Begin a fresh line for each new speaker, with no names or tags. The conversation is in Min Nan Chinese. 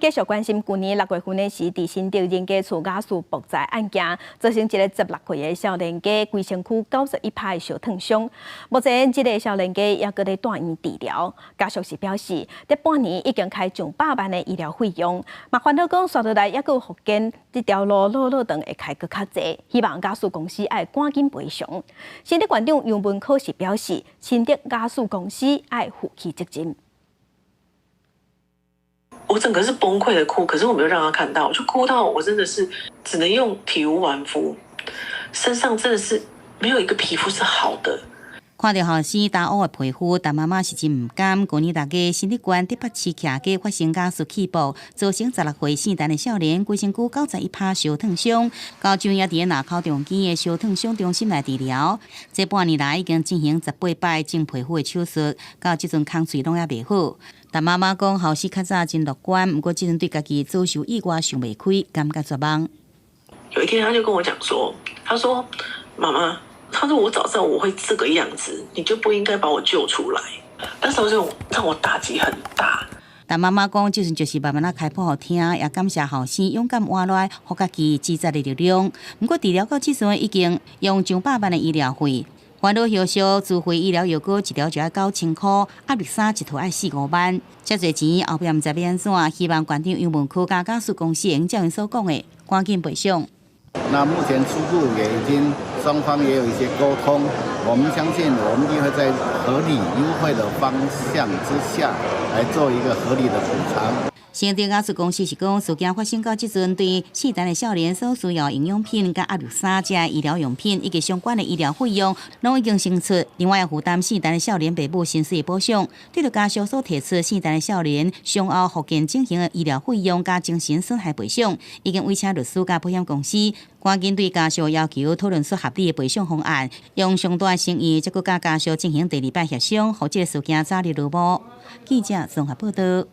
繼續關心，舊年6月份的時，佇新竹人家厝瓦斯爆炸案件，造成一个16歲的少年家規身軀91趴的燒燙傷。目前，這个少年家猶閣咧住院治療。家屬是表示，這半年已經開上百萬的醫療費用，嘛煩惱講，紲落來猶閣有復健這條路落落長會開閣較濟，希望瓦斯公司愛趕緊賠償。新竹縣長楊文科是表示，新竹瓦斯公司愛負起責任。
我整個是崩潰的哭，可是我沒有讓他看到，就哭到我真的是只能用體無完膚，身上真的是沒有一個皮膚是好的。
看著後生焦烏的皮膚，陳媽媽是真毋甘。舊年6月，新竹縣竹北市徛家發生瓦斯氣爆，造成16歲姓陳的少年規身軀91趴燒燙傷，到今也佇林口長庚的燒燙傷中心來治療。這半年來已經進行18擺整皮膚的手術，到這陣空喙攏猶袂好。陳媽媽講，後生較早真樂觀，毋過這陣對家己遭受意外想袂開，感覺絕望。
有一天，他就跟我講說：“他說媽媽，他說我早知道我會這個樣子，你就不應該把我救出來。”那時候就讓我打擊很大。
陳媽媽講，這陣就是慢慢仔開譜予聽，也感謝後生勇敢活來，予家己支持的力量。毋過治療到這陣已經用上百萬的醫療費。煩惱後續自費醫療藥膏一條就愛9000箍，壓力衫一套愛四五萬，遮濟錢後壁毋知欲按怎，希望縣長楊文科佮瓦斯公司會照𪜶所講的，趕緊賠償。
那目前初步也已經雙方也有一些溝通，我們相信我們一定會在合理優惠的方向之下來做一個合理的補償。
新竹瓦斯公司是講，事件發生到這陣，對姓陳的少年所需要營養品、佮壓力衫這醫療用品以及相關的醫療費用，攏已經先出。另外，也負擔姓陳的少年爸母薪水的補償。對著家屬所提出姓陳的少年傷後復健整形的醫療費用佮精神損害賠償，已經委請律師佮保險公司，趕緊對家屬要求討論出合理的賠償方案，用上大的誠意，才閣佮家屬進行第二擺協商，予這个事件早日落幕。記者綜合報道。